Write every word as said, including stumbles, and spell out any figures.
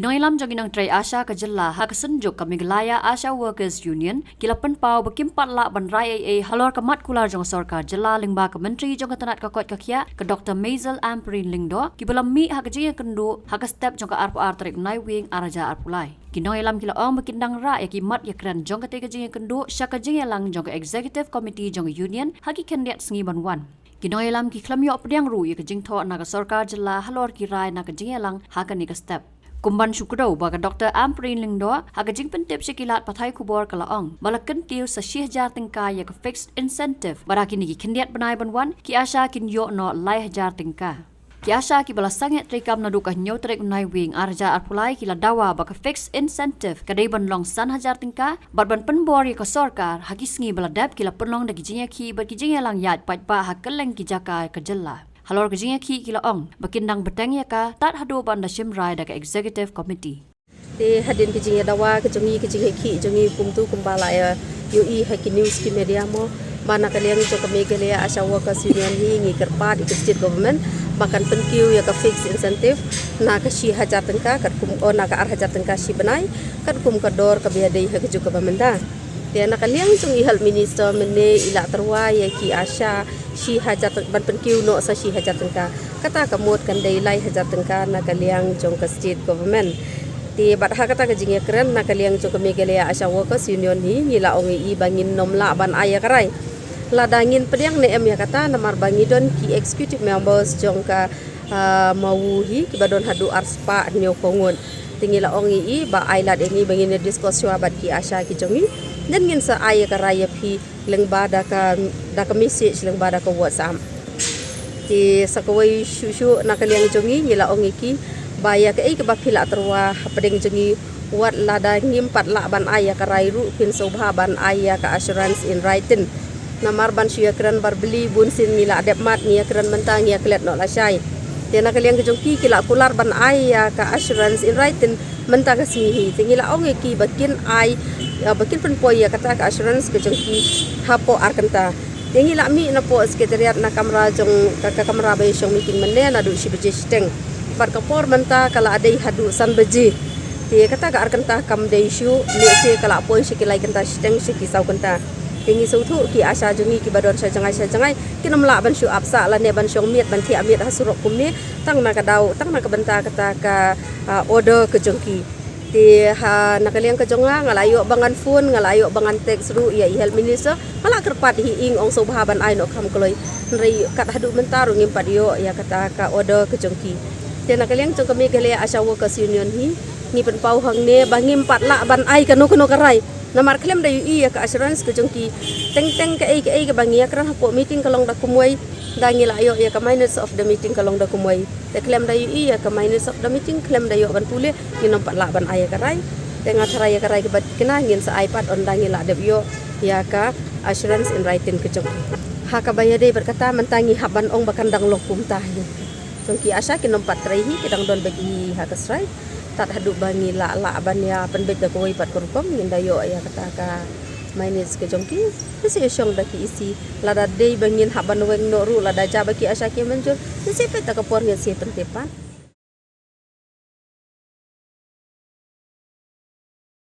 Nongïalam jong ki nongtrei ASHA ka jylla ha ka synjuk ka Meghalaya ASHA Workers Union ki la pynpaw ba kim pat lah ban rai ei ei halor ka mat kular jong ka sorkar jylla lyngba ka Myntri jong ka tnat ka koit ka khiah ka Dr Maisel Ampareen Lyngdoh kiba la mih ha ka jingïakynduh ha ka step jong ka arphew ar tarik Naiwieng arhajar arphew lai. Ki nongïalam ki la ong ba kin dang rah ïa ki mat ïakren jong katei ka jingïakynduh sha ka jingïalang jong ka Executive Committee jong ka Union ha ki khyndiat sngi ban wan. Ki nongïalam ki khlem ïoh pdiang ruh ïa ka jingthoh na ka sorkar jylla halor ki rai na ka jingïalang ha kane ka step. Kumban shu kdew ba ka Dr Ampareen Lyngdoh ha ka jingpyntip sha ki lad pathai khubor ka la ong ba la kyntiew sa shi hajar tyngka ïa ka fixed incentive bad ha kine ki khyndiat bnai ban wan ki ASHA kin ïoh noh lai hajar tyngka. Ki ASHA kiba la sangeh treikam naduh ka hynñiew tarik Naiwieng arhajar arphew lai ki la dawa ba ka fixed incentive ka dei ban long san hajar tyngka bad ban pynbor ïa ka sorkar ha ki sngi ba la dep ki la pynlong da ki jingïakhih bad ki jingïalang ïaid paidbah ha kylleng ki jaka ka jylla. Halor ka jingïakhih ki la ong ba kin dang bteng ïa ka tad haduh ban da shim rai da ka Executive Committee. Te hadien ka jingïadawa ka jong ngi, ka jingïakhih jong ngi kumtu kumba la ïa ïohi ha ki news ki media mo, ba na ka liang jong ka Meghalaya ASHA Workers Union hi ngi kyrpad ïa ka state government ba kan pynkiew ïa ka fixed incentive na ka shi hajar tyngka katkum, oh, na ka ar hajar tyngka shi bnai katkum ka dor kaba ïadei ha kajuh kaba mynta. Te na ka liang jong i Health Minister mynne i la tyrwa ïa ki ASHA shi hajar tyng-, ban pynkiew noh sa shi hajar tyngka. Kata ka mut kan dei lai hajar tyngka na ka liang jong ka state government. Te bad ha kata ka jingïakren na ka liang jong ka Meghalaya ASHA Workers Union hi ngi la ong ïa i ba ngin nym lah ban ai ïa ka rai lada ngin pdiang ne em ïa kata, namar ba ngi don ki executive members jong ka, ah, MAWU hi kiba don haduh arspah hynñiew ko ngut. Te ngi la ong ïa i ba ai lad ïa ngi ba ngin ïa discuss shuwa bad ki ASHA ki jong ngi. Then ngin sa ai ïa ka rai ïa phi lyngba da ka, da ka message lyngba da ka WhatsApp. Te sa kawei shuh shuh na ka liang jong ngi ngi la ong ïa ki ba ïa kaei kaba phi la tyrwa hapdeng jong ngi, wat lada ngim pat lah ban ai ïa ka rai ruh phin sngewbha ban ai ïa ka assurance in writing. Namar ban shu ïakren barbylli bun sien ngi la dep mad, ngi ïakren mynta ngi ïaklet noh lashai. Te na ka liang ka jong ki ki la kular ban ai ïa ka assurance in writing mynta ka sngi hi. Te ngi la ong ïa ki ba kin ai, ïa, ba kin pynpoi ïa kata ka assurance ka jong ki hapoh ar kynta. Te ngi la mih napoh secretariat na kamra jong ka, ka kamra ba ïashong meeting mynne naduh shi baje shiteng. Bad ka por mynta ka la dei haduh san baje. Te kata ka ar kynta kam dei shuh, lehse ka la poi sha ki lai kynta shiteng sha ki saw kynta. Te ngi sngewthuh ki ASHA jong ngi kiba don sha jngai sha jngai kin ym lah ban shu ap sah lane ban shong miet ban thiah miet ha surok kumne, tang na ka daw, tang na ka bynta kata ka, ah, order ka jong ki. Te ha na ka liang ka jong nga, nga la ïoh ba ngan phone, nga la ïoh ba ngan text ruh ïa i Health Minister, nga la kyrpad hi ïing ong sngewbha ban ai noh kham kloi. Hynrei kat haduh mynta ruh ngim pat ïoh ïa kata ka order ka jong ki. Te na ka liang jong ka Meghalaya ASHA Workers Union hi, ngi pynpaw hangne ba ngim pat lah ban ai kano kano ka rai. Namar khlem da ïohi ïa ka assurance ka jong ki. Teng teng kaei kaei kaba ngi ïakren hapoh meeting ka long da kumwei, da ngi la ïoh ïa ka minutes of the meeting ka long da kumwei. Te khlem da ïohi ïa ka minutes of the meeting, khlem da ïoh ban pule, ngin ym pat lah ban ai ïa ka rai. Te nga tharai ïa ka rai kaba thikna ngin sa ai pat ynda ngi la dep ïoh ïa ka assurance in writing ka jong ki. Ha kaba ïadei bad kata mynta ngi hap ban ong ba kan dang long kumta hi. Jong ki ASHA kin ym pat trei hi, ki dang don beit hi ha ka strike. Tad haduh ba ngi lah lah ban ïa pynbeit da kawei pat ka rukom, ngin da ïoh ïa kata ka minutes ka jong ki. Te sa ïashong da ki EC, lada dei ba ngin hap ban weng noh ruh, lada jia ba ki ASHA ki mynjur, te sa peit da ka por ngin sa pyntip pat.